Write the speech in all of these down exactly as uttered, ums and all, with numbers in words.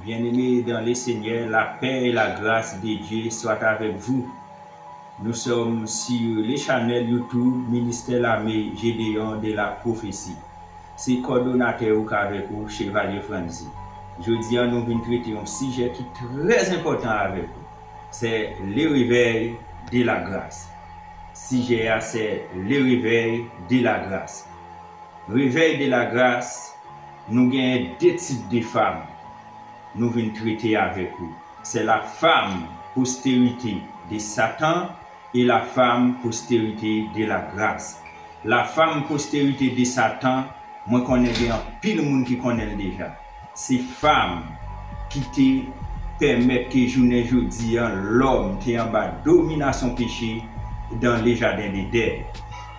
Bien-aimés dans le Seigneur, la paix et la grâce de Dieu soient avec vous. Nous sommes sur le channel YouTube Ministère L'armée Gédéon de la Prophétie. Se kòdonatè ou k avèk ou, Chevalier Franzy. Jodi a, nou vin trete yon sijè ki trè enpòtan avèk ou. Se le réveil de la grâce. Sijè a se le réveil de la grâce. Réveil de la grâce, nou genyen de tip de fam nou vin trete avèk ou. Se la femme postérité de Satan et la femme postérité de la grâce. La femme postérité de Satan, mwen konnen gen anpil moun ki konnen l deja. Se fam ki te pèmèt ke jounen jodi a, lòm te anba dominasyon peche dans le jardin d'Éden.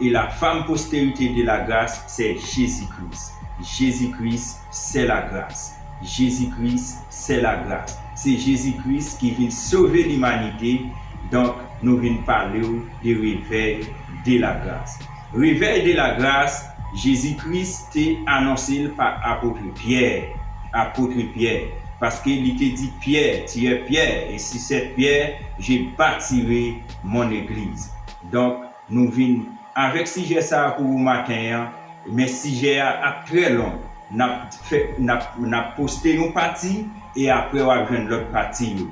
Et la femme postérité de la grâce, c'est Jésus-Christ. Jésus-Christ, c'est la grâce. Jésus-Christ, c'est la grâce. Se Jezi Kris ki vin sove limanite, donk nou vin pale w de réveil de la grâce. Réveil de la grâce, Jezi Kris te anonse l pa apot Pyè, apot Pyè, paske li te di Pyè, Tu es Pierre, et sur cette pierre, je bâtirai mon église. Donk, nou vin avèk sijè sa a pou ou maten an, men sijè a ap trè long. N ap fè, n ap, n ap poste yon pati e apre w ap jwenn lòt pati yo.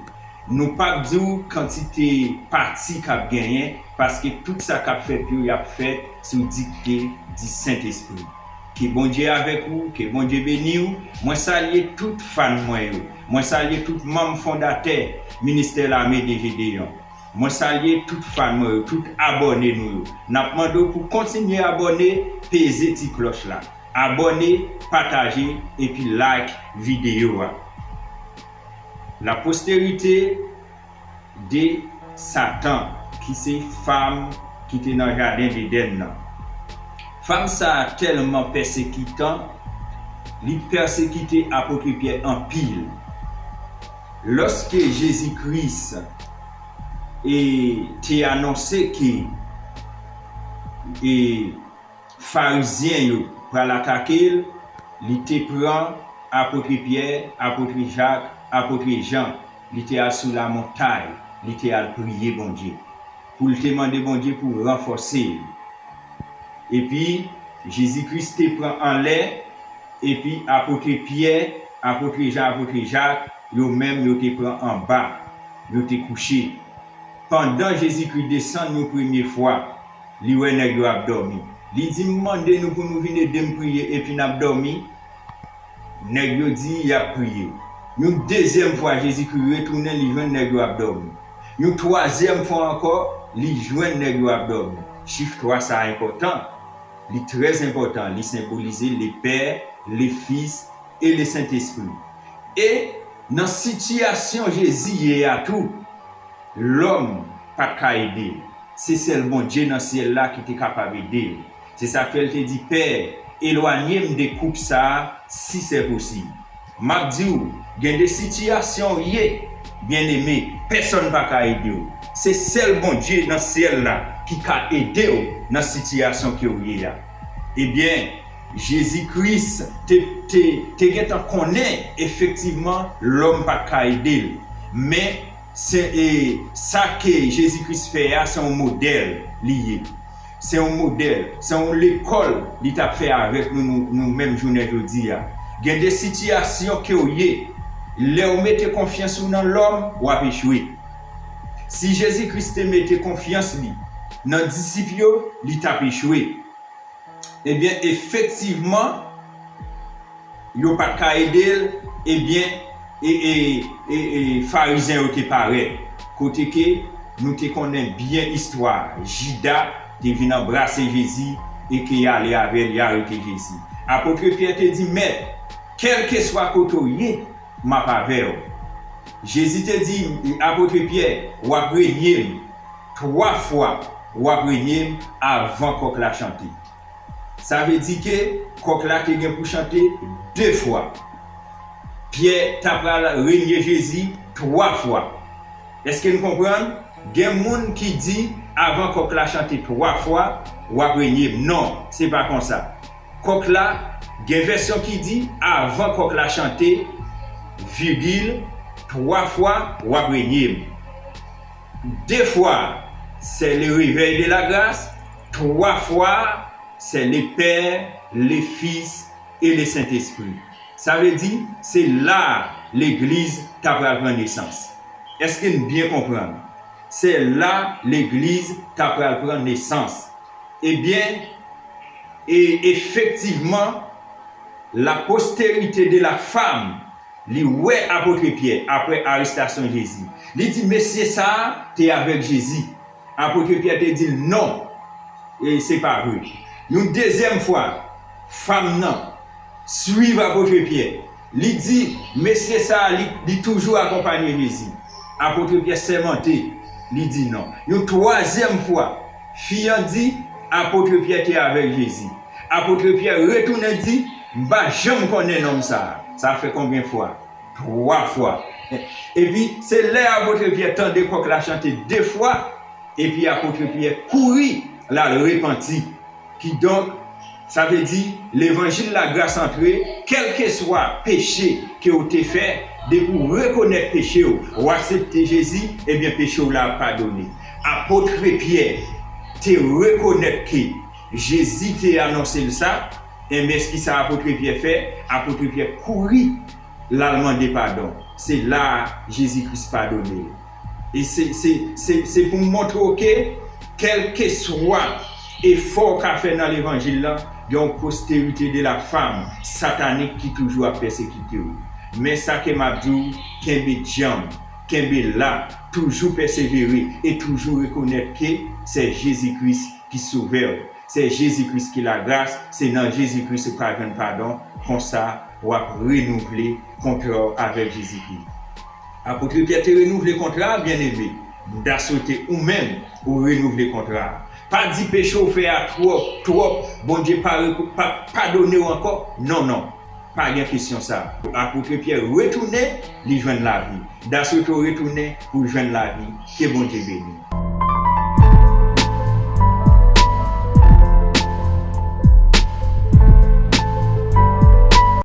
Nou p ap di w kantite pati k ap genyen, paske tout sa k ap fèt yo, y ap fèt sou dikte di Sentespri. Ke Bondye avèk ou, ke Bondye beni w. Mwen salye tout fan mwen yo. Mwen salye tout manm fondatè Ministè Lame de Jedeyon. Mwen salye tout fan mwen yo, tout abòne nou yo. N ap mande w pou kontinye abòne, peze ti klòch la. Abòne, pataje, epi like videyo a. La postérité de Satan, ki se fam ki te nan jaden Edenn nan. Fam sa a tèlman pèsekitan, li pèsekite apot Pyè anpil. Lòske Jezi Kris e te anonse ke e Farizyen yo pral atake l, li te pran apot Pyè, apot Jak, apot Jan, li te al sou lamontay, li te al priye Bondye, pou l te mande Bondye pou ranfòse l. Epi, Jezi Kris te pran anlè, epi apot Pyè, apot Jan, apot Jak, yo menm yo te pran anba, yo te kouche. Pandan Jezi Kris desann yon premye fwa, li wè nèg yo ap dòmi. Li di, "M mande nou pou nou vin ede m priye, epi n ap dòmi?" Nèg yo di y ap priye. Yon dezyèm fwa, Jezi Kris retounen, li jwenn nèg yo ap dòmi. Yon twazyèm fwa ankò, li jwenn nèg yo ap dòmi. Chif twa sa a enpòtan. Li trè enpòtan. Li senbolize le Pè, le Fis e le Sentespri. E nan sitiyasyon Jezi ye a tou, lòm pa t ka ede l. Se sèl Bondye nan syèl la ki te kapab ede l. Se sa k fè l te di, "Pè, elwanye m de koup sa a, si se posib." M ap di w, gen de sitiyasyon w ye, byeneme, pèsonn pa ka ede w. Se sèl Bondye nan syèl la ki ka ede w nan sitiyasyon ke w ye a. Ebyen, Jezi Kris te, te, te gentan konnen efektivman lòm pa t ka ede l. Men, se, e, sa ke Jezi Kris fè a, se yon modèl li ye. Se yon modèl, se yon lekòl li t ap fè avèk nou, nou, nou menm jounen jodi a. Gen de sitiyasyon ke w ye, lè w mete konfyans ou nan lòm, w ap echwe. Si Jezi Kris te mete konfyans li nan disip yo, li t ap echwe. Ebyen, efektivman, yo pa t ka ede l, ebyen, e, e, e, e, Farizyen yo te parèt, kote ke nou te konnen byen istwa a. Jida te vin anbrase Jezi e ke y ale avè l, y arete Jezi. Apot Pyè te di, "Mèt, kèlkeswa kote w ye, m ap avè w." Jezi te di apot Pyè, "W ap renye m twa fwa, w ap renye m avan kòk la chante." Sa vle di ke kòk la te gen pou chante de fwa. Pyè ta pral renye Jezi twa fwa. Èske n konprann? Gen moun ki di, "Avan kòk la chante twa fwa, w ap renye m." Non, se pa konsa. Kòk la, gen vèsyon ki di, "Avan kòk la chante, virgule, trois fois, w ap renye m. Deux fois, c'est le réveil de la grâce. Trois fois, c'est le Père, le Fils et le Saint-Esprit. Sa vle di, se la legliz ta pral pran nesans. Èske n byen konprann? Se la legliz ta pral pran nesans. Ebyen, e efektivman, la postérité de la femme, li wè apot Pyè apre arestasyon Jezi. Li di, mesye sa a te avèk Jezi. Apot Pyè te di l, non, e se pa vre. Yon dezyèm fwa, fanm nan swiv apot Pyè. Li di, mesye sa a, li, li toujou akonpanye Jezi. Apot Pyè sèmante, li di non. Yon twazyèm fwa, fi an di, apot Pyè te avèk Jezi. Apot Pyè retounen di, m pa janm konnen nonm sa a. Sa fè konbyen fwa? Twa fwa. Epi, se lè apot Pyè tande kòk la chante de fwa, epi apot Pyè kouri, l al repanti. Kidonk, sa vle di, levanjil lagras antre, kèlkeswa peche ke w te fè, depi w rekonèt peche w, w aksepte Jezi, ebyen, peche w la ap padone. Apot Pyè te rekonèt ke Jezi te anonse l sa, enben, kisa apot Pyè fè? Apot Pyè kouri, l al mande padon. Se la a Jezi Kris padone l. E se, se, se, se pou m montre w ke, kèlkeswa efò w ka fè nan levanjil lan, gen yon postérité de la femme satanik ki toujou ap pèsekite w. Men sa ke m ap di w, kenbe djanm, kenbe la, toujou pèsevere e toujou rekonèt ke se Jezi Kris ki sovè w. Se Jezi Kris ki lagras, se nan Jezi Kris ou ka jwenn padon, konsa w ap renouvle kontra w avèk Jezi Kris. Apot Pyè te renouvle kontra a, byeneme. M ta swete ou menm ou renouvle kontra a. Pa di peche w fè a twòp, twòp, Bondye pa, pa padone w ankò. Non, non. Pa gen kesyon sa. Apot Pyè retounen, li jwenn lavi. M ta swete w retounen pou w jwenn lavi. Ke Bondye beni w.